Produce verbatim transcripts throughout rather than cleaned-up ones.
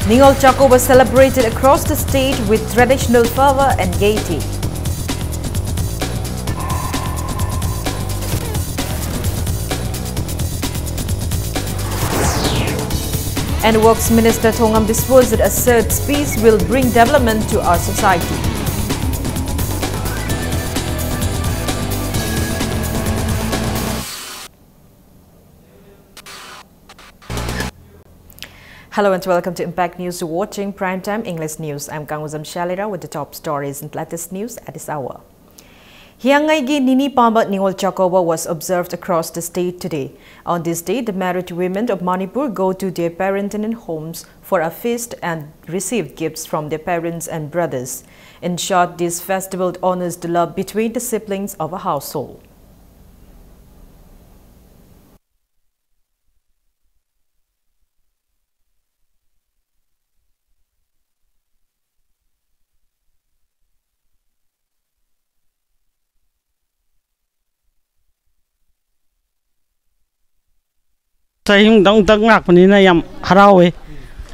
Ningol Chakouba celebrated across the state with traditional fervor and gaiety. And Works Minister Thongam Biswajit asserts peace will bring development to our society. Hello and welcome to Impact News. You're watching Prime Time English News. I'm Kanguzam Shalira with the top stories and latest news at this hour. Hiangaigi Nini Pamba Ningol Chakouba was observed across the state today. On this day, the married women of Manipur go to their parental homes for a feast and receive gifts from their parents and brothers. In short, this festival honors the love between the siblings of a household. ꯆꯍꯤ ꯑꯃꯗꯪ ꯂꯥꯛꯄꯅꯤꯅ ꯌꯥꯝ ꯍꯔꯥꯎꯋꯦ꯫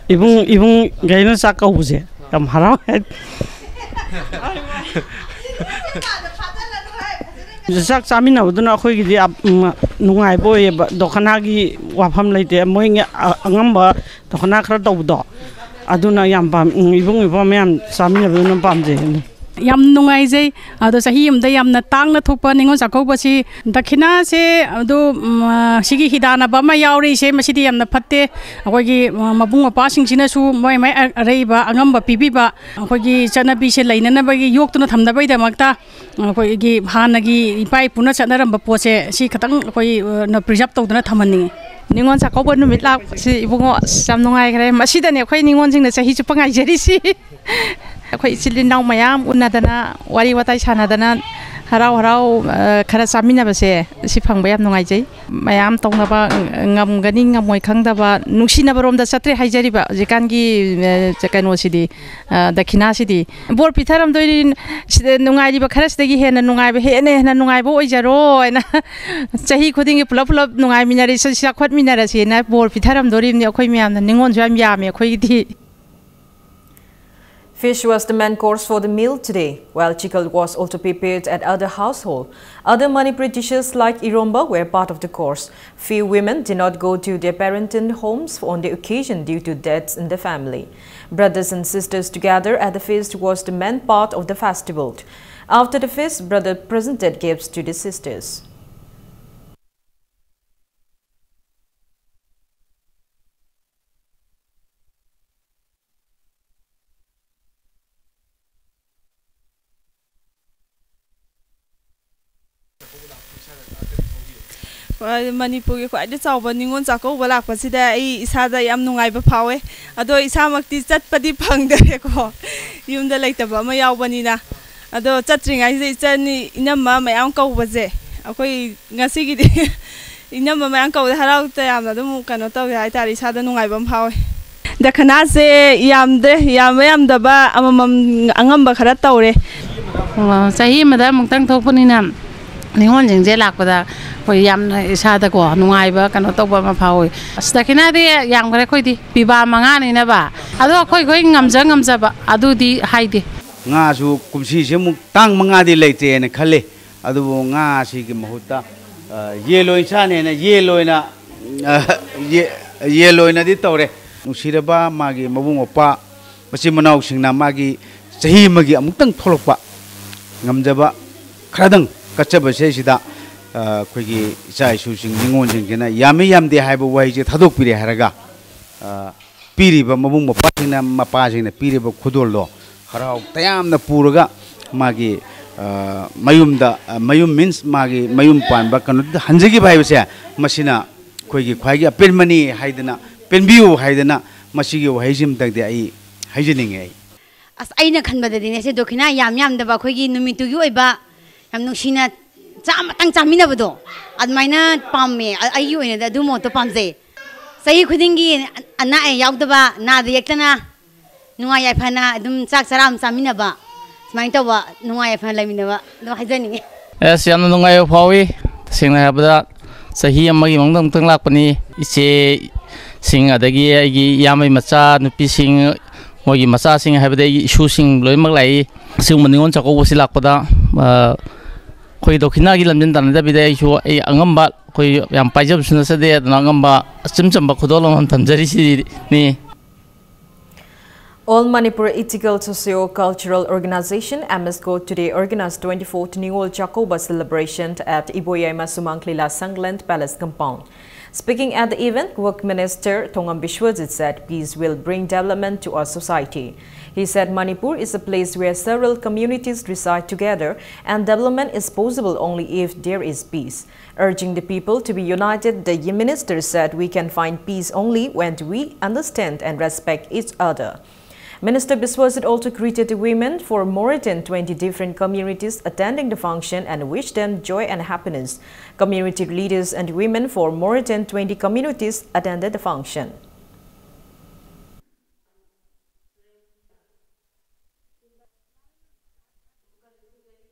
ꯏꯕꯨꯡ, ꯏꯕꯨꯡꯈꯩꯅ ꯆꯥꯛ ꯀꯧꯕꯁꯦ ꯌꯥꯝ ꯍꯔꯥꯎꯋꯦ꯫ ꯆꯥꯛ ꯆꯥꯃꯤꯟꯅꯕꯗꯨꯅ ꯑꯩꯈꯣꯏꯒꯤꯗꯤ ꯌꯥꯝ, ꯎꯝ, ꯅꯨꯡꯉꯥꯏꯕ ꯑꯣꯏꯌꯦꯕ꯫ ꯗꯣꯈꯅꯥꯒꯤ ꯋꯥꯐꯝ ꯂꯩꯇꯦ꯫ ꯃꯣꯏꯒꯤ ꯑ-, ꯑꯉꯝꯕ ꯗꯣꯈꯅꯥ ꯈꯔ ꯇꯧꯕꯗꯣ, ꯑꯗꯨꯅ ꯌꯥꯝ ꯄꯥꯝ-, ꯎꯝ, ꯏꯕꯨꯡ ꯏꯄ꯭ꯋꯥ ꯃꯌꯥꯝ ꯆꯥꯃꯤꯟꯅꯕꯗꯨꯅ ꯄꯥꯝꯖꯩ꯫ ꯌꯥꯝ ꯅꯨꯡꯉꯥꯏꯖꯩ꯫ ꯑꯗꯣ ꯆꯍꯤ ꯑꯃꯗ ꯌꯥꯝꯅ ꯇꯥꯡꯅ ꯊꯣꯛꯄ ꯅꯤꯉꯣꯜ ꯆꯥꯛꯀꯧꯕꯁꯤ, ꯗꯈꯤꯅꯥꯁꯦ ꯑꯗꯨ, ꯎꯝ, ꯑ, ꯁꯤꯒꯤ ꯍꯤꯗꯥꯟꯅꯕ ꯑꯃ ꯌꯥꯎꯔꯤꯁꯦ, ꯃꯁꯤꯗꯤ ꯌꯥꯝꯅ ꯐꯠꯇꯦ꯫ ꯑꯩꯈꯣꯏꯒꯤ, ꯑ, ꯃꯕꯨꯡ ꯃꯧꯄ꯭ꯋꯥꯁꯤꯡꯁꯤꯅꯁꯨ ꯃꯣꯏ ꯃꯣꯏ ꯑ-, ꯑꯔꯩꯕ ꯑꯉꯝꯕ ꯄꯤꯕꯤꯕ, ꯑꯩꯈꯣꯏꯒꯤ ꯆꯠꯅꯕꯤꯁꯦ ꯂꯩꯅꯅꯕꯒꯤ ꯌꯣꯛꯇꯨꯅ ꯊꯝꯅꯕꯒꯤꯗꯃꯛꯇ ꯑꯩꯈꯣꯏꯒꯤ ꯍꯥꯟꯅꯒꯤ ꯏꯄꯥ ꯏꯄꯨꯅ ꯆꯠꯅꯔꯝꯕ ꯄꯣꯠꯁꯦ ꯁꯤ ꯈꯇꯪ ꯑꯩꯈꯣꯏ, ꯑ, ꯅ preserve ꯇꯧꯗꯅ ꯊꯝꯍꯟꯅꯤꯡꯉꯤ꯫ ꯅꯤꯉꯣꯜ ꯆꯥꯛꯀꯧꯕ ꯅꯨꯃꯤꯠ ꯂꯥꯛꯄꯁꯤ ꯏꯕꯨꯡꯉꯣ ꯑꯁ ꯌꯥꯝ ꯅꯨꯡꯉꯥꯏꯈ꯭ꯔꯦ꯫ ꯃꯁꯤꯗꯅꯦ ꯑꯩꯈꯣꯏ ꯅꯤꯉꯣꯜꯁꯤꯡꯅ ꯆꯍꯤ ꯆꯨꯞꯄ ꯉꯥꯏꯖꯔꯤꯁꯤ꯫ ꯑꯩꯈꯣꯏ ꯏꯆꯤꯜ ꯏꯅꯥꯎ ꯃꯌꯥꯝ ꯎꯅꯗꯅ ꯋꯥꯔꯤ ꯋꯥꯇꯥꯏ ꯁꯥꯟꯅꯗꯅ ꯍꯔꯥꯎ ꯍꯔꯥꯎ, ꯑ, ꯈꯔ ꯆꯥꯃꯤꯟꯅꯕꯁꯦ, ꯁꯤ ꯐꯪꯕ ꯌꯥꯝ ꯅꯨꯡꯉꯥꯏꯖꯩ꯫ ꯃꯌꯥꯝ ꯇꯧꯅꯕ, ꯉꯝꯒꯅꯤ ꯉꯝꯃꯣꯏ ꯈꯪꯗꯕ, ꯅꯨꯡꯁꯤꯅꯕꯔꯣꯝꯗ ꯆꯠꯇ꯭ꯔꯦ ꯍꯥꯏꯖꯔꯤꯕ ꯍꯧꯖꯤꯛꯀꯥꯟꯒꯤ, ꯑ, ꯀꯩꯅꯣꯁꯤꯗꯤ, ꯑ, ꯗꯈꯤꯅꯥꯁꯤꯗꯤ꯫ ꯕꯣꯔ ꯄꯤꯊꯔꯝꯗꯣꯏꯅꯤ, ꯁꯤꯗ ꯅꯨꯡꯉꯥꯏꯔꯤꯕ ꯈꯔꯁꯤꯗꯒꯤ ꯍꯦꯟꯅ ꯅꯨꯡꯉꯥꯏꯕ, ꯍꯦꯟꯅ ꯍꯦꯟꯅ ꯅꯨꯡꯉꯥꯏꯕ ꯑꯣꯏꯖꯔꯣ ꯍꯥꯏꯅ꯫ ꯆꯍꯤ ꯈꯨꯗꯤꯡꯒꯤ ꯄꯨꯂꯞ ꯄꯨꯂꯞ ꯅꯨꯡꯉꯥꯏꯃꯤꯟꯅꯔꯤ, ꯆꯥꯎꯈꯠꯃꯤꯟꯅꯔꯁꯦꯅ ꯕꯣꯔ ꯄꯤꯊꯔꯝꯗꯣꯔꯤꯕꯅꯤ ꯑꯩꯈꯣꯏ ꯃꯌꯥꯝꯅ꯫ ꯅꯤꯉꯣꯜꯁꯨ ꯌꯥꯝ ꯌꯥꯝꯃꯦ ꯑꯩꯈꯣꯏꯒꯤꯗꯤ꯫ Fish was the main course for the meal today, while chikhal was also prepared at other household. Other Manipuri dishes like iromba were part of the course. Few women did not go to their parental homes on the occasion due to deaths in the family. Brothers and sisters together at the feast was the main part of the festival. After the feast, brother presented gifts to the sisters. ꯃꯅꯤꯄꯨꯔꯒꯤ ꯈ꯭ꯋꯥꯏꯗꯒꯤ ꯆꯥꯎꯕ ꯅꯤꯉꯣꯜ ꯆꯥꯛꯀꯧꯕ ꯂꯥꯛꯄꯁꯤꯗ ꯑꯩ ꯏꯁꯥꯗ ꯌꯥꯝ ꯅꯨꯡꯉꯥꯏꯕ ꯐꯥꯎꯋꯦ꯫ ꯑꯗꯣ ꯏꯁꯥꯃꯛꯇꯤ ꯆꯠꯄꯗꯤ ꯐꯪꯗꯔꯦꯀꯣ, ꯌꯨꯝꯗ ꯂꯩꯇꯕ ꯑꯃ ꯌꯥꯎꯕꯅꯤꯅ꯫ ꯑꯗꯣ ꯆꯠꯇ꯭ꯔꯤꯉꯩꯁꯤꯗ ꯏꯆꯟ ꯏꯅꯝꯃ ꯃꯌꯥꯝ ꯀꯧꯕꯁꯦ, ꯑꯩꯈꯣꯏ ꯉꯁꯤꯒꯤꯗꯤ ꯏꯅꯝꯃ ꯃꯌꯥꯝ ꯀꯧꯕꯗ ꯍꯔꯥꯎ ꯇꯌꯥꯝꯅ ꯑꯗꯨꯝ ꯀꯩꯅꯣ ꯇꯧꯋꯦ ꯍꯥꯏꯇꯥꯔꯦ, ꯏꯁꯥꯗ ꯅꯨꯡꯉꯥꯏꯕ ꯑꯃ ꯐꯥꯎꯋꯦ꯫ ꯗꯈꯅꯥꯁꯦ ꯌꯥꯝꯗꯦ, ꯌꯥꯝꯕ ꯌꯥꯝꯗꯕ ꯑꯃꯃꯝ ꯑꯉꯝꯕ ꯈꯔ ꯇꯧꯔꯦ꯫ ꯑꯣ, ꯆꯍꯤ ꯑꯃꯗ ꯑꯃꯨꯛꯇꯪ ꯊꯣꯛꯄꯅꯤꯅ ꯅꯤꯉꯣꯜꯁꯤꯡꯁꯦ ꯂꯥꯛꯄꯗ ꯑꯩꯈꯣꯏ ꯌꯥꯝꯅ ꯏꯁꯥꯗꯀꯣ ꯅꯨꯡꯉꯥꯏꯕ ꯀꯩꯅꯣ ꯇꯧꯕ ꯑꯃ ꯐꯥꯎꯏ꯫ ꯑꯁ, ꯗꯈꯤꯅꯥꯗꯤ ꯌꯥꯝꯈ꯭ꯔꯦ ꯑꯩꯈꯣꯏꯗꯤ, ꯄꯤꯕꯥ ꯃꯉꯥꯅꯤꯅꯕ꯫ ꯑꯗꯣ ꯑꯩꯈꯣꯏ ꯑꯩꯈꯣꯏ ꯉꯝꯖ ꯉꯝꯖꯕ ꯑꯗꯨꯗꯤ ꯍꯥꯏꯗꯦ꯫ ꯉꯥꯁꯨ ꯀꯨꯝꯁꯤꯁꯦ ꯑꯃꯨꯛ ꯇꯥꯡ ꯃꯉꯥꯗꯤ ꯂꯩꯇꯦꯅ ꯈꯜꯂꯤ꯫ ꯑꯗꯨꯕꯨ ꯉꯥꯁꯤꯒꯤ ꯃꯍꯨꯠꯇ, ꯑ, ꯌꯦꯟ ꯑꯣꯏꯅ ꯆꯥꯅꯦꯅ ꯌꯦꯟ ꯑꯣꯏꯅ, ꯑ, ꯌꯦ-, ꯌꯦꯟ ꯑꯣꯏꯅꯗꯤ ꯇꯧꯔꯦ꯫ ꯅꯨꯡꯁꯤꯔꯕ ꯃꯥꯒꯤ ꯃꯕꯨꯡ ꯃꯧꯄ꯭ꯋꯥ, ꯃꯆꯤꯟ ꯃꯅꯥꯎꯁꯤꯡꯅ ꯃꯥꯒꯤ ꯆꯍꯤ ꯑꯃꯒꯤ ꯑꯃꯨꯛꯇꯪ ꯊꯣꯛꯂꯛꯄ ꯉꯝꯖꯕ ꯈꯔꯗꯪ ꯀꯠꯆꯕꯁꯦ ꯁꯤꯗ, ꯑ, ꯑꯩꯈꯣꯏꯒꯤ ꯏꯆꯥ ꯏꯁꯨꯁꯤꯡ, ꯅꯤꯉꯣꯜꯁꯤꯡꯁꯤꯅ ꯌꯥꯝꯃꯤ ꯌꯥꯝꯗꯦ ꯍꯥꯏꯕ ꯋꯥꯍꯩꯁꯦ ꯊꯥꯗꯣꯛꯄꯤꯔꯦ ꯍꯥꯏꯔꯒ, ꯑ, ꯄꯤꯔꯤꯕ ꯃꯕꯨꯡ ꯃꯧꯄ꯭ꯋꯥꯁꯤꯡꯅ, ꯃꯄꯥꯁꯤꯡꯅ ꯄꯤꯔꯤꯕ ꯈꯨꯗꯣꯜꯗꯣ ꯍꯔꯥꯎ ꯇꯌꯥꯝꯅ ꯄꯨꯔꯒ ꯃꯥꯒꯤ, ꯑ, ꯃꯌꯨꯝꯗ, ꯑ, ꯃꯌꯨꯝ means ꯃꯥꯒꯤ ꯃꯌꯨꯝ ꯄꯥꯟꯕ ꯀꯩꯅꯣꯗꯨꯗ ꯍꯟꯖꯈꯤꯕ ꯍꯥꯏꯕꯁꯦ, ꯃꯁꯤꯅ ꯑꯩꯈꯣꯏꯒꯤ ꯈ꯭ꯋꯥꯏꯒꯤ ꯑꯄꯦꯟꯕꯅꯤ ꯍꯥꯏꯗꯅ, ꯄꯦꯟꯕꯤꯌꯨ ꯍꯥꯏꯗꯅ ꯃꯁꯤꯒꯤ ꯋꯥꯍꯩꯁꯤꯃꯇꯪꯗꯤ ꯑꯩ ꯍꯥꯏꯖꯅꯤꯡꯉꯦ ꯑꯩ꯫ ꯑꯁ, ꯑꯩꯅ ꯈꯟꯕꯗꯗꯤꯅꯦ, ꯁꯤ ꯗꯈꯤꯅꯥ ꯌꯥꯝ ꯌꯥꯝꯗꯕ ꯑꯩꯈꯣꯏꯒꯤ ꯅꯨꯃꯤꯠꯇꯨꯒꯤ ꯑꯣꯏꯕ ꯌꯥꯝ ꯅꯨꯡꯁꯤꯅ ꯆꯥꯛ ꯑꯃꯇꯪ ꯆꯥꯃꯤꯟꯅꯕꯗꯣ, ꯑꯗꯨꯃꯥꯏꯅ ꯄꯥꯝꯃꯦ꯫ ꯑ-, ꯑꯩꯒꯤ ꯑꯣꯏꯅꯗꯤ ꯑꯗꯨ ꯃꯣꯠꯇꯣ ꯄꯥꯝꯖꯩ꯫ ꯆꯍꯤ ꯈꯨꯗꯤꯡꯒꯤ ꯑꯅꯥ ꯑꯌꯦꯛ ꯌꯥꯎꯗꯕ, ꯅꯥꯗ ꯌꯦꯛꯇꯅ ꯅꯨꯡꯉꯥꯏ ꯌꯥꯏꯐꯅ ꯑꯗꯨꯝ ꯆꯥꯛ ꯆꯔꯥ ꯑꯃ ꯆꯥꯃꯤꯟꯅꯕ, ꯁꯨꯃꯥꯏꯅ ꯇꯧꯕ ꯅꯨꯡꯉꯥꯏ ꯌꯥꯏꯐꯅ ꯂꯩꯃꯤꯟꯅꯕ ꯑꯗꯨꯝ ꯍꯥꯏꯖꯅꯤꯡꯉꯤ꯫ ꯑꯁ, ꯌꯥꯝꯅ ꯅꯨꯡꯉꯥꯏꯕ ꯐꯥꯎꯏ꯫ ꯇꯁꯦꯡꯅ ꯍꯥꯏꯔꯕꯗ, ꯆꯍꯤ ꯑꯃꯒꯤ ꯃꯅꯨꯡꯗ ꯑꯃꯨꯛꯇꯪ ꯂꯥꯛꯄꯅꯤ꯫ ꯏꯆꯦꯁꯤꯡ, ꯑꯗꯒꯤ ꯑꯩꯒꯤ ꯏꯌꯥꯝꯕꯒꯤ ꯃꯆꯥ ꯅꯨꯄꯤꯁꯤꯡ, ꯃꯣꯏꯒꯤ ꯃꯆꯥꯁꯤꯡ, ꯍꯥꯏꯕꯗꯤ ꯑꯩꯒꯤ ꯏꯁꯨꯁꯤꯡ ꯂꯣꯏꯅꯃꯛ ꯂꯥꯛꯏ꯫ ꯑꯁꯤꯒꯨꯝꯕ ꯅꯤꯉꯣꯜ ꯆꯥꯛꯀꯧꯕꯁꯤ ꯂꯥꯛꯄꯗ, ꯑ, ꯑꯩꯈꯣꯏ ꯗꯣꯈꯤꯅꯥꯒꯤ ꯂꯝꯖꯦꯟ ꯇꯥꯟꯅꯗꯕꯤꯗ, ꯑꯩꯁꯨ ꯑꯩ ꯑꯉꯝꯕ, ꯑꯩꯈꯣꯏ ꯌꯥꯝ ꯄꯥꯏꯖꯕꯁꯨ ꯅꯠꯆꯗꯦ, ꯑꯗꯨꯅ ꯑꯉꯝꯕ ꯑꯆꯝ ꯆꯝꯕ ꯈꯨꯗꯣꯜ ꯑꯃꯃꯝ ꯊꯝꯖꯔꯤꯁꯤꯅꯤ꯫ All Manipur Ethical Socio-Cultural Organization, AMESCO, today organized twenty-fourth Ningol Chakouba celebration at Iboyaima Sumang Lila Sangland Palace compound. Speaking at the event, Work Minister Thongam Biswajit said peace will bring development to our society. He said Manipur is a place where several communities reside together and development is possible only if there is peace. Urging the people to be united, the minister said we can find peace only when we understand and respect each other. Minister Biswajit also greeted the women for more than twenty different communities attending the function and wished them joy and happiness. Community leaders and women for more than twenty communities attended the function.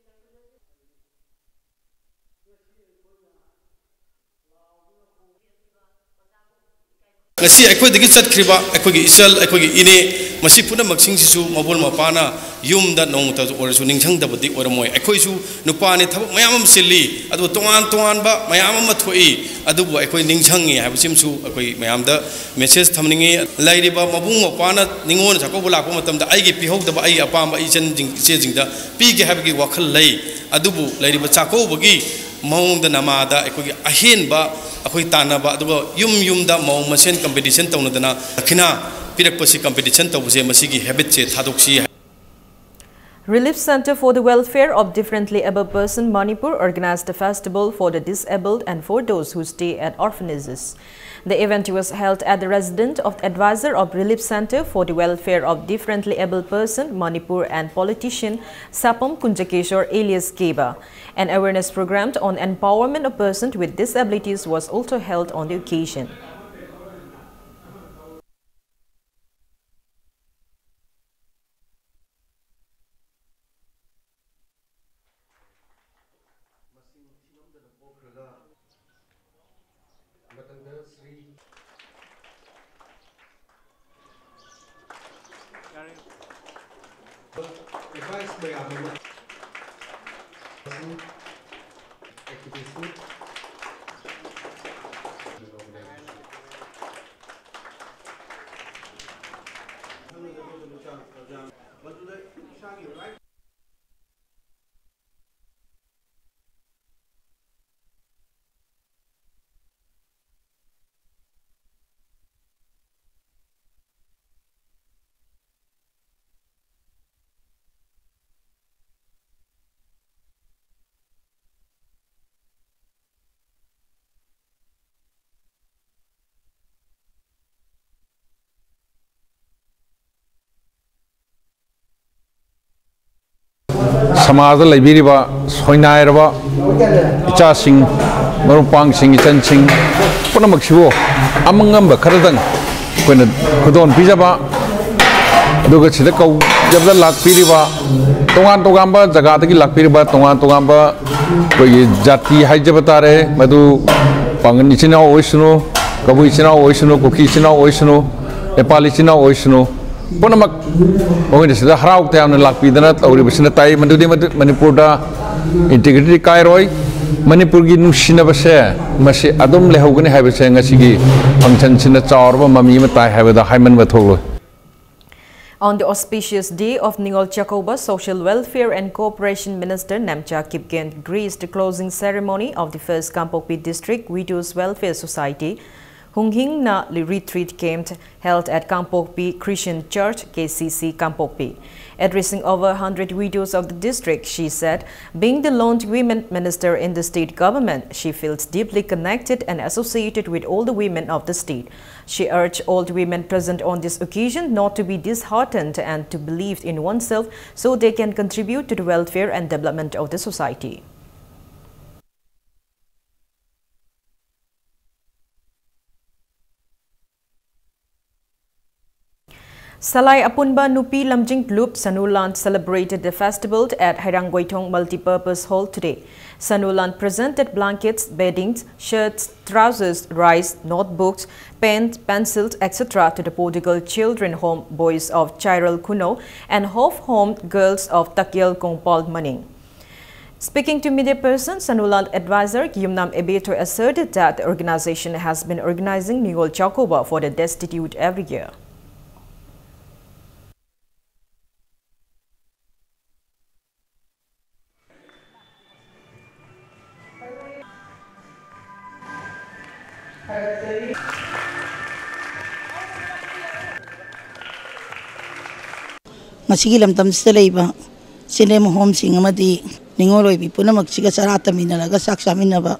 ꯉꯁꯤ ꯑꯩꯈꯣꯏꯗꯒꯤ ꯆꯠꯈ꯭ꯔꯤꯕ ꯑꯩꯈꯣꯏꯒꯤ ꯏꯆꯜ, ꯑꯩꯈꯣꯏꯒꯤ ꯏꯅꯦ, ꯃꯁꯤ ꯄꯨꯝꯅꯃꯛꯁꯤꯡꯁꯤꯁꯨ ꯃꯕꯨꯜ ꯃꯄꯥꯅ ꯌꯨꯝꯗ ꯅꯣꯡꯃꯇ ꯑꯣꯏꯔꯁꯨ ꯅꯤꯡꯁꯤꯡꯗꯕꯗꯤ ꯑꯣꯏꯔꯝꯃꯣꯏ꯫ ꯑꯩꯈꯣꯏꯁꯨ ꯅꯨꯄꯥꯅꯤ, ꯊꯕꯛ ꯃꯌꯥꯝ ꯑꯃ ꯆꯤꯜꯂꯤ, ꯑꯗꯨꯒ ꯇꯣꯉꯥꯟ ꯇꯣꯉꯥꯟꯕ ꯃꯌꯥꯝ ꯑꯃ ꯊꯣꯛꯏ, ꯑꯗꯨꯕꯨ ꯑꯩꯈꯣꯏ ꯅꯤꯡꯁꯤꯡꯉꯤ ꯍꯥꯏꯕꯁꯤꯃꯁꯨ ꯑꯩꯈꯣꯏ ꯃꯌꯥꯝꯗ ꯃꯦꯁꯦꯖ ꯊꯝꯅꯤꯡꯉꯤ꯫ ꯂꯩꯔꯤꯕ ꯃꯕꯨꯡ ꯃꯧꯄ꯭ꯋꯥꯅ ꯅꯤꯉꯣꯜ ꯆꯥꯛꯀꯧꯕ ꯂꯥꯛꯄ ꯃꯇꯝꯗ ꯑꯩꯒꯤ ꯄꯤꯍꯧꯗꯕ ꯑꯩꯒꯤ ꯑꯄꯥꯝꯕ ꯏꯆꯟꯁꯤꯡ, ꯏꯆꯦꯁꯤꯡꯗ ꯄꯤꯒꯦ ꯍꯥꯏꯕꯒꯤ ꯋꯥꯈꯜ ꯂꯩ, ꯑꯗꯨꯕꯨ ꯂꯩꯔꯤꯕ ꯆꯥꯛꯀꯧꯕꯒꯤ ꯃꯑꯣꯡꯗ ꯅꯃꯥꯗ ꯑꯩꯈꯣꯏꯒꯤ ꯑꯍꯦꯟꯕ ꯑꯩꯈꯣꯏ ꯇꯥꯟꯅꯕ, ꯑꯗꯨꯒ ꯌꯨꯝ ꯌꯨꯝꯗ ꯃꯧ ꯃꯁꯦꯟ ꯀꯝꯄꯤꯇꯤꯁꯟ ꯇꯧꯅꯗꯅ ꯗꯈꯤꯅꯥ ꯄꯤꯔꯛꯄꯁꯤ, ꯀꯝꯄꯤꯇꯤꯁꯟ ꯇꯧꯕꯁꯦ ꯃꯁꯤꯒꯤ ꯍꯦꯕꯤꯠꯁꯦ ꯊꯥꯗꯣꯛꯁꯤ꯫ Relief Center for the Welfare of Differently Abled Person Manipur organized a festival for the disabled and for those who stay at orphanages. The event was held at the residence of advisor of Relief Center for the Welfare of Differently Abled Person Manipur and politician Sapam Kunjakeshwar alias Keba. An awareness program on empowerment of persons with disabilities was also held on the occasion. ꯁꯃꯥꯖꯗ ꯂꯩꯕꯤꯔꯤꯕ ꯁꯣꯏꯅꯥꯏꯔꯕ ꯏꯆꯥꯁꯤꯡ, ꯃꯔꯨꯞ ꯃꯄꯥꯡꯁꯤꯡ, ꯏꯆꯟꯁꯤꯡ ꯄꯨꯝꯅꯃꯛꯁꯤꯕꯨ ꯑꯃꯉꯝꯕ ꯈꯔꯗꯪ ꯑꯩꯈꯣꯏꯅ ꯈꯨꯗꯣꯜ ꯄꯤꯖꯕ, ꯑꯗꯨꯒ ꯁꯤꯗ ꯀꯧꯖꯕꯗ ꯂꯥꯛꯄꯤꯔꯤꯕ ꯇꯣꯉꯥꯟ ꯇꯣꯉꯥꯟꯕ ꯖꯒꯥꯗꯒꯤ ꯂꯥꯛꯄꯤꯔꯤꯕ ꯇꯣꯉꯥꯟ ꯇꯣꯉꯥꯟꯕ ꯑꯩꯈꯣꯏꯒꯤ ꯖꯥꯇꯤ ꯍꯥꯏꯖꯕ ꯇꯥꯔꯦ, ꯃꯗꯨ ꯄꯥꯡꯒꯜ ꯏꯆꯤꯟ ꯏꯅꯥꯎ ꯑꯣꯏꯁꯅꯨ, ꯀꯕꯨꯏ ꯏꯆꯤꯟ ꯏꯅꯥꯎ ꯑꯣꯏꯁꯅꯨ, ꯀꯨꯀꯤ ꯏꯆꯤꯟ ꯏꯅꯥꯎ ꯑꯣꯏꯁꯅꯨ, ꯅꯦꯄꯥꯂꯤ ꯏꯆꯤꯟ ꯏꯅꯥꯎ ꯑꯣꯏꯁꯅꯨ, ꯄꯨꯝꯅꯃꯛ ꯃꯈꯣꯏꯅ ꯁꯤꯗ ꯍꯔꯥꯎ ꯇꯌꯥꯝꯅ ꯂꯥꯛꯄꯤꯗꯅ ꯇꯧꯔꯤꯕꯁꯤꯅ ꯇꯥꯛꯏ꯫ ꯃꯗꯨꯗꯤ ꯃꯗꯨ ꯃꯅꯤꯄꯨꯔꯗ integrity ꯀꯥꯏꯔꯣꯏ꯫ ꯃꯅꯤꯄꯨꯔꯒꯤ ꯅꯨꯡꯁꯤꯅꯕꯁꯦ ꯃꯁꯤ ꯑꯗꯨꯝ ꯂꯩꯍꯧꯒꯅꯤ ꯍꯥꯏꯕꯁꯦ ꯉꯁꯤꯒꯤ functionꯁꯤꯅ ꯆꯥꯎꯔꯕ ꯃꯃꯤ ꯑꯃ ꯇꯥꯏ ꯍꯥꯏꯕꯗ ꯍꯥꯏꯃꯟꯕ ꯊꯣꯛꯂꯣꯏ꯫ On the auspicious day of Ningol Chakouba, Social Welfare and Cooperation Minister Nemcha Kipgen graced the closing ceremony of the First Kangpokpi District Widows Welfare Society, Hunghingna retreat camp held at Kangpokpi Christian Church, K C C, Kangpokpi. Addressing over one hundred widows of the district, she said, being the lone women minister in the state government, she feels deeply connected and associated with all the women of the state. She urged all the women present on this occasion not to be disheartened and to believe in oneself so they can contribute to the welfare and development of the society. Salai Apunba Nupi Lamjing Club Sanuland celebrated the festival at Hairang Goithong Multipurpose Hall today. Sanuland presented blankets, beddings, shirts, trousers, rice, notebooks, pens, pencils, et cetera to the prodigal children home boys of Chiral Kuno and Hof home girls of Takyal Kongpal Maning. Speaking to media person, Sanuland advisor Yumnam Ebeto asserted that the organization has been organizing Ningol Chakouba for the destitute every year. ꯉꯁꯤꯒꯤ ꯂꯝꯗꯝꯁꯤꯗ ꯂꯩꯕ children ꯍꯣꯝꯁꯤꯡ ꯑꯃꯗꯤ ꯅꯤꯉꯣꯜ ꯑꯣꯏꯕꯤ ꯄꯨꯝꯅꯃꯛꯁꯤꯒ ꯆꯔꯥ ꯇꯝꯃꯤꯟꯅꯔꯒ ꯆꯥꯛ ꯆꯥꯃꯤꯟꯅꯕ,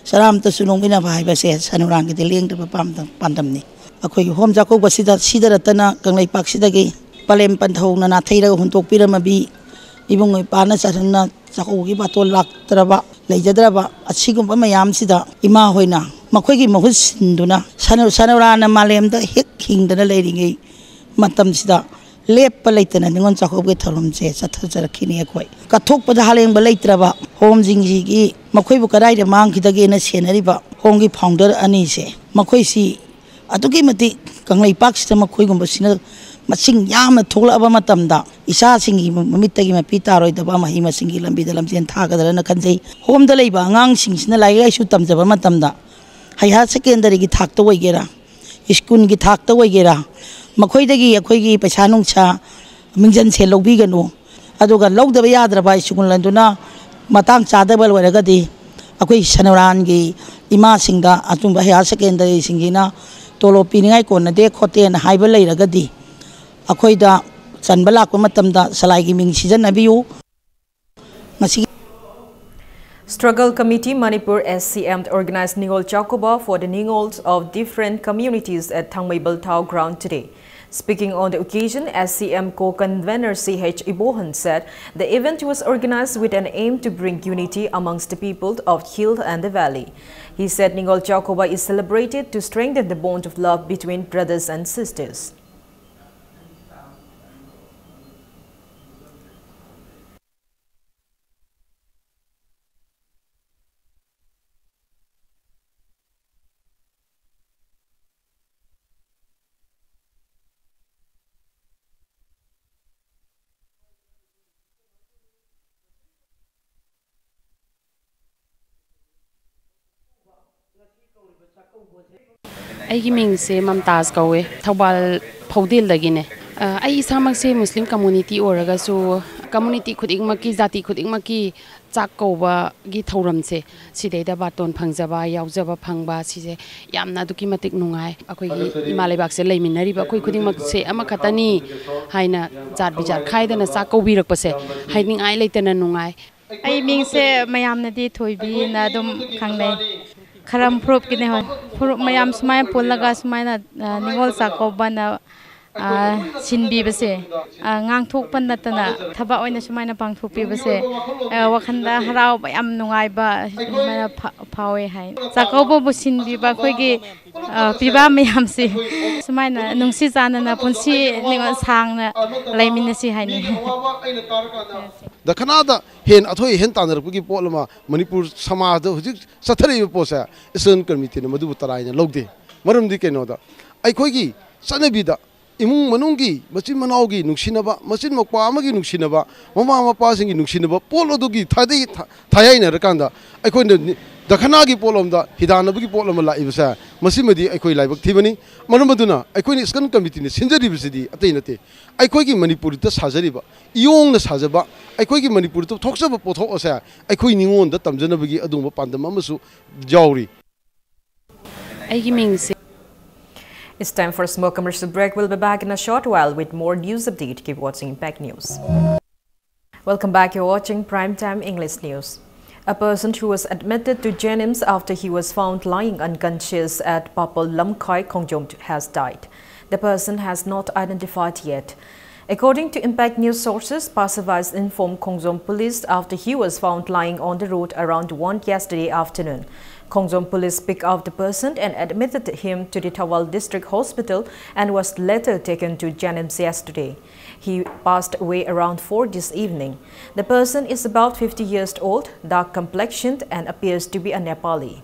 ꯆꯔꯥ ꯑꯃꯇꯁꯨ ꯅꯣꯛꯃꯤꯟꯅꯕ ꯍꯥꯏꯕꯁꯦ ꯁꯅꯨꯔꯥꯡꯒꯤꯗꯤ ꯂꯦꯡꯗ꯭ꯔꯕ ꯄꯥꯝꯗꯝ-, ꯄꯥꯟꯗꯝꯅꯤ꯫ ꯑꯩꯈꯣꯏꯒꯤ ꯍꯣꯝ ꯆꯥꯛꯀꯧꯕꯁꯤꯗ ꯁꯤꯗ ꯅꯠꯇꯅ ꯀꯪꯂꯩꯄꯥꯛꯁꯤꯗꯒꯤ ꯄꯂꯦꯝ ꯄꯟꯊꯧꯅ ꯅꯥꯊꯩꯔꯒ ꯍꯨꯟꯗꯣꯛꯄꯤꯔꯝꯃꯕꯤ ꯏꯕꯨꯡ ꯏꯄꯥꯅ ꯆꯥꯁꯤꯟꯅ ꯆꯥꯛꯀꯧꯕꯒꯤ ꯕꯥꯇꯣꯟ ꯂꯥꯛꯇ꯭ꯔꯕ, ꯂꯩꯖꯗ꯭ꯔꯕ ꯑꯁꯤꯒꯨꯝꯕ ꯃꯌꯥꯝꯁꯤꯗ ꯏꯃꯥ ꯍꯣꯏꯅ ꯃꯈꯣꯏꯒꯤ ꯃꯍꯨꯠ ꯁꯤꯟꯗꯨꯅ ꯁꯅꯨ-, ꯁꯅꯨꯔꯥꯅ ꯃꯥꯂꯦꯝꯗ ꯍꯦꯛ ꯍꯤꯡꯗꯅ ꯂꯩꯔꯤꯉꯩ ꯃꯇꯝꯁꯤꯗ ꯂꯦꯞꯄ ꯂꯩꯇꯅ ꯅꯤꯉꯣꯜ ꯆꯥꯛꯀꯧꯕꯒꯤ ꯊꯧꯔꯝꯁꯦ ꯆꯠꯊꯖꯔꯛꯈꯤꯅꯤ꯫ ꯑꯩꯈꯣꯏ ꯀꯠꯊꯣꯛꯄꯗ ꯍꯥꯂꯦꯡꯕ ꯂꯩꯇ꯭ꯔꯕ ꯍꯣꯝꯁꯤꯡꯁꯤꯒꯤ ꯃꯈꯣꯏꯕꯨ ꯀꯗꯥꯏꯗ ꯃꯥꯡꯈꯤꯗꯒꯦꯅ ꯁꯦꯟꯅꯔꯤꯕ ꯍꯣꯝꯒꯤ ꯐꯥꯎꯟꯗꯔ ꯑꯅꯤꯁꯦ, ꯃꯈꯣꯏꯁꯤ ꯑꯗꯨꯛꯀꯤ ꯃꯇꯤꯛ ꯀꯪꯂꯩꯄꯥꯛꯁꯤꯗ ꯃꯈꯣꯏꯒꯨꯝꯕꯁꯤꯅ ꯃꯁꯤꯡ ꯌꯥꯝꯅ ꯊꯣꯛꯂꯛꯑꯕ ꯃꯇꯝꯗ ꯏꯆꯥꯁꯤꯡꯒꯤ ꯃꯃꯤꯠꯇꯒꯤ ꯃꯄꯤ ꯇꯥꯔꯣꯏꯗꯕ ꯃꯍꯩ ꯃꯁꯤꯡꯒꯤ ꯂꯝꯕꯤꯗ ꯂꯝꯖꯦꯜ ꯊꯥꯒꯗ꯭ꯔꯅ ꯈꯟꯖꯩ꯫ ꯍꯣꯝꯗ ꯂꯩꯕ ꯑꯉꯥꯡꯁꯤꯡꯁꯤꯅ ꯂꯥꯏꯔꯤꯛ ꯂꯥꯏꯁꯨ ꯇꯝꯖꯕ ꯃꯇꯝꯗ ꯍꯥꯌꯔ ꯁꯦꯀꯦꯟꯗꯔꯤꯒꯤ ꯊꯥꯛꯇ ꯑꯣꯏꯒꯦꯔꯥ, ꯁ꯭ꯀꯨꯜꯒꯤ ꯊꯥꯛꯇ ꯑꯣꯏꯒꯦꯔꯥ, ꯃꯈꯣꯏꯗꯒꯤ ꯑꯩꯈꯣꯏꯒꯤ ꯄꯩꯁꯥ ꯅꯨꯡꯁꯥ ꯃꯤꯡꯖꯟ ꯁꯦꯜ ꯂꯧꯕꯤꯒꯅꯨ꯫ ꯑꯗꯨꯒ ꯂꯧꯗꯕ ꯌꯥꯗ꯭ꯔꯕ ꯁ꯭ꯀꯨꯜ ꯑꯗꯨꯅ ꯃꯇꯥꯡ ꯆꯥꯗꯕ ꯑꯣꯏꯔꯒꯗꯤ ꯑꯩꯈꯣꯏ ꯁꯅꯣꯔꯥꯟꯒꯤ ꯏꯃꯥꯁꯤꯡꯗ ꯑꯆꯨꯝꯕ ꯍꯥꯌꯔ ꯁꯦꯀꯦꯟꯗꯔꯤꯁꯤꯡꯒꯤꯅ ꯇꯣꯂꯣꯞ ꯄꯤꯅꯤꯡꯉꯥꯏ ꯀꯣꯟꯅꯗꯦ ꯈꯣꯠꯇꯦꯅ ꯍꯥꯏꯕ ꯂꯩꯔꯒꯗꯤ, ꯑꯩꯈꯣꯏꯗ ꯆꯟꯕ ꯂꯥꯛꯄ ꯃꯇꯝꯗ ꯁꯂꯥꯏꯒꯤ ꯃꯤꯡ ꯁꯤꯖꯤꯟꯅꯕꯤꯌꯨ꯫ ꯉꯁꯤꯒꯤ Struggle Committee Manipur, S C M, organized Ningol Chakoba for the Ningols of different communities at Thangmeibalthao ground today. Speaking on the occasion, S C M co-convener C H Ibohon said the event was organized with an aim to bring unity amongst the people of hill and the valley. He said Ningol Chakoba is celebrated to strengthen the bond of love between brothers and sisters. ꯑꯩꯒꯤ ꯃꯤꯡꯁꯦ ꯃꯝꯇꯥꯖ ꯀꯧꯋꯦ, ꯊꯧꯕꯥꯜ ꯐꯧꯗꯦꯜꯗꯒꯤꯅꯦ꯫ ꯑ, ꯑꯩ ꯏꯁꯥꯃꯛꯁꯦ ꯃꯨꯁꯂꯤꯝ community ꯑꯣꯏꯔꯒꯁꯨ, community ꯈꯨꯗꯤꯡꯃꯛꯀꯤ, ꯖꯥꯇꯤ ꯈꯨꯗꯤꯡꯃꯛꯀꯤ ꯆꯥꯛ ꯀꯧꯕꯒꯤ ꯊꯧꯔꯝꯁꯦ, ꯁꯤꯗꯩꯗ ꯕꯥꯇꯣꯟ ꯐꯪꯖꯕ, ꯌꯥꯎꯖꯕ ꯐꯪꯕ, ꯁꯤꯁꯦ ꯌꯥꯝꯅ ꯑꯗꯨꯛꯀꯤ ꯃꯇꯤꯛ ꯅꯨꯡꯉꯥꯏ꯫ ꯑꯩꯈꯣꯏꯒꯤ ꯏꯃꯥ ꯂꯩꯕꯥꯛꯁꯦ ꯂꯩꯃꯤꯟꯅꯔꯤꯕ ꯑꯩꯈꯣꯏ ꯈꯨꯗꯤꯡꯃꯛꯁꯦ ꯑꯃꯈꯛꯇꯅꯤ ꯍꯥꯏꯅ ꯖꯥꯠ ꯕꯤꯖꯥꯠ ꯈꯥꯏꯗꯅ ꯆꯥꯛ ꯀꯧꯕꯤꯔꯛꯄꯁꯦ ꯍꯥꯏꯅꯤꯡꯉꯥꯏ ꯂꯩꯇꯅ ꯅꯨꯡꯉꯥꯏ꯫ ꯑꯩ ꯃꯤꯡꯁꯦ ꯃꯌꯥꯝꯅꯗꯤ ꯊꯣꯏꯕꯤꯅ ꯑꯗꯨꯝ ꯈꯪꯅꯩ꯫ ꯈꯔꯝ ꯐꯨꯔꯨꯞꯀꯤꯅꯦ, ꯍꯣꯏ꯫ ꯐꯨꯔꯨꯞ ꯃꯌꯥꯝ ꯁꯨꯃꯥꯏꯅ ꯄꯨꯜꯂꯒ ꯁꯨꯃꯥꯏꯅ, ꯑ, ꯅꯤꯉꯣꯜ ꯆꯥꯛꯀꯧꯕꯅ, ꯑ, ꯁꯤꯟꯕꯤꯕꯁꯦ, ꯑ, ꯉꯥꯡꯊꯣꯛꯄ ꯅꯠꯇꯅ ꯊꯕꯛ ꯑꯣꯏꯅ ꯁꯨꯃꯥꯏꯅ ꯄꯥꯡꯊꯣꯛꯄꯤꯕꯁꯦ, ꯑ, ꯋꯥꯈꯜꯗ ꯍꯔꯥꯎꯕ, ꯌꯥꯝ ꯅꯨꯡꯉꯥꯏꯕ ꯁꯨꯃꯥꯏꯅ ꯐꯥ-, ꯐꯥꯎꯋꯦ ꯍꯥꯏ꯫ ꯆꯥꯛꯀꯧꯕꯕꯨ ꯁꯤꯟꯕꯤꯕ ꯑꯩꯈꯣꯏꯒꯤ, ꯑ, ꯄꯤꯕꯥ ꯃꯌꯥꯝꯁꯤ ꯁꯨꯃꯥꯏꯅ ꯅꯨꯡꯁꯤ ꯆꯥꯟꯅꯅ ꯄꯨꯟꯁꯤ ꯅꯤꯉꯣꯜ ꯁꯥꯡꯅ ꯂꯩꯃꯤꯟꯅꯁꯤ ꯍꯥꯏꯅꯤꯡꯉꯤ꯫ ꯗꯈꯅꯥꯗ ꯍꯦꯟ ꯑꯊꯣꯏ ꯑꯍꯦꯟ ꯇꯥꯟꯅꯔꯛꯄꯒꯤ ꯄꯣꯠ ꯑꯃ ꯃꯅꯤꯄꯨꯔ ꯁꯃꯥꯖꯗ ꯍꯧꯖꯤꯛ ꯆꯠꯊꯔꯛꯏꯕ ꯄꯣꯠꯁꯦ ꯏꯁꯇꯔꯟ ꯀꯃꯤꯇꯤꯅ ꯃꯗꯨꯕꯨ ꯇꯔꯥꯏꯅ ꯂꯧꯗꯦ꯫ ꯃꯔꯝꯗꯤ ꯀꯩꯅꯣꯗ, ꯑꯩꯈꯣꯏꯒꯤ ꯆꯠꯅꯕꯤꯗ ꯏꯃꯨꯡ ꯃꯅꯨꯡꯒꯤ ꯃꯆꯤꯟ ꯃꯅꯥꯎꯒꯤ ꯅꯨꯡꯁꯤꯅꯕ, ꯃꯆꯤꯟ ꯃꯧꯄ꯭ꯋꯥ ꯑꯃꯒꯤ ꯅꯨꯡꯁꯤꯅꯕ, ꯃꯃꯥ ꯃꯄꯥꯁꯤꯡꯒꯤ ꯅꯨꯡꯁꯤꯅꯕ ꯄꯣꯠ ꯑꯗꯨꯒꯤ ꯊꯥꯗꯩ-, ꯊꯥ-, ꯊꯥꯌꯥꯏꯅꯔꯀꯥꯟꯗ ꯑꯩꯈꯣꯏꯅ ꯅꯤ-, ꯗꯈꯅꯥꯒꯤ ꯄꯣꯠꯂꯣꯝꯗ ꯍꯤꯗꯥꯟꯅꯕꯒꯤ ꯄꯣꯠ ꯑꯃ ꯂꯥꯛꯏꯕꯁꯦ, ꯃꯁꯤꯃꯗꯤ ꯑꯩꯈꯣꯏ ꯂꯥꯏꯕꯛ ꯊꯤꯕꯅꯤ꯫ ꯃꯔꯝ ꯑꯗꯨꯅ ꯑꯩꯈꯣꯏꯅ ꯏꯁꯀꯟ ꯀꯃꯤꯇꯤꯅ ꯁꯤꯟꯖꯔꯤꯕꯁꯤꯗꯤ ꯑꯇꯩ ꯅꯠꯇꯦ, ꯑꯩꯈꯣꯏꯒꯤ ꯃꯅꯤꯄꯨꯔꯗ ꯁꯥꯖꯔꯤꯕ, ꯏꯌꯣꯡꯅ ꯁꯥꯖꯕ, ꯑꯩꯈꯣꯏꯒꯤ ꯃꯅꯤꯄꯨꯔꯗ ꯊꯣꯛꯆꯕ ꯄꯣꯠꯊꯣꯛ ꯑꯁꯦ ꯑꯩꯈꯣꯏ ꯅꯤꯉꯣꯟꯗ ꯇꯝꯖꯅꯕꯒꯤ ꯑꯗꯨꯒꯨꯝꯕ ꯄꯥꯟꯗꯝ ꯑꯃꯁꯨ ꯌꯥꯎꯔꯤ꯫ ꯑꯩꯒꯤ ꯃꯤꯡꯁꯦ It's time for a small commercial break. We'll be back in a short while with more news update. Keep watching Impact News. Welcome back. You're watching Prime Time English News. A person who was admitted to JNIMS after he was found lying unconscious at Papal Lamkhoi, Khongjom has died. The person has not identified yet. According to Impact News sources, passersby informed Khongjom police after he was found lying on the road around one yesterday afternoon. Khongjom police picked up the person and admitted him to the Thoubal District Hospital and was later taken to JNIMS yesterday. He passed away around four this evening. The person is about fifty years old, dark complexioned, and appears to be a Nepali.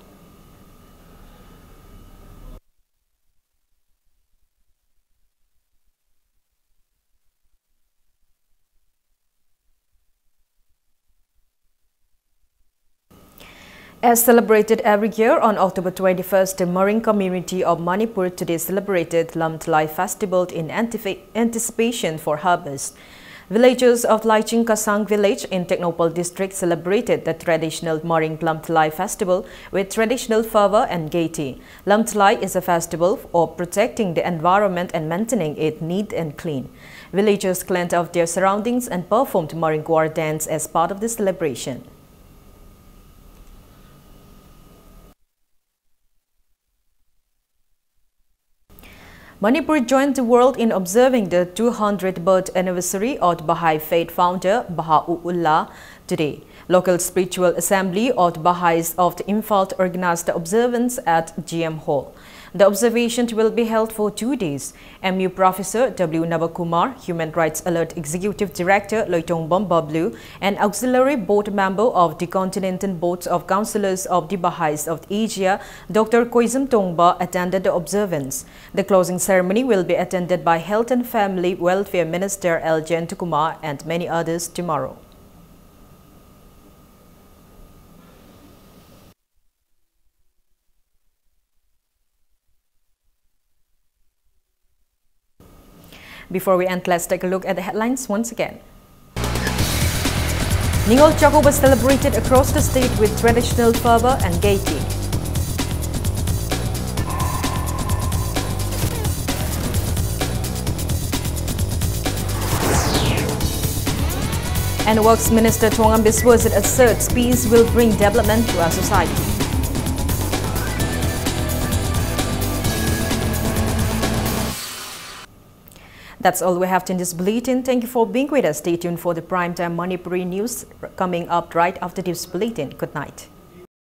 As celebrated every year on October twenty-first, the Maring community of Manipur today celebrated Lamthalai festival in antifa- anticipation for harvest. Villagers of Laiching Kasang village in Tengnoupal district celebrated the traditional Maring Lamthalai festival with traditional fervor and gaiety. Lamthalai is a festival of protecting the environment and maintaining it neat and clean. Villagers cleaned up their surroundings and performed Maring Gwar dance as part of the celebration. Manipur joined the world in observing the two hundredth birth anniversary of Baha'i faith founder Baha'u'llah today. Local Spiritual Assembly of the Baha'is of the Imphal organized the observance at G M Hall. The observation will be held for two days. M U Professor W Nabakumar, Human Rights Alert Executive Director Loitong Bomba Blue, and Auxiliary Board Member of the Continental Boards of Councillors of the Baha'is of Asia, Doctor Koizum Tongba, attended the observance. The closing ceremony will be attended by Health and Family Welfare Minister L Jayantakumar and many others tomorrow. Before we end, let's take a look at the headlines once again. Ningol Chakouba celebrated across the state with traditional fervor and gaiety. And Works Minister Thongam Biswajit asserts peace will bring development to our society. That's all we have in this bulletin. Thank you for being with us. Stay tuned for the primetime Manipuri news coming up right after this bulletin. Good night.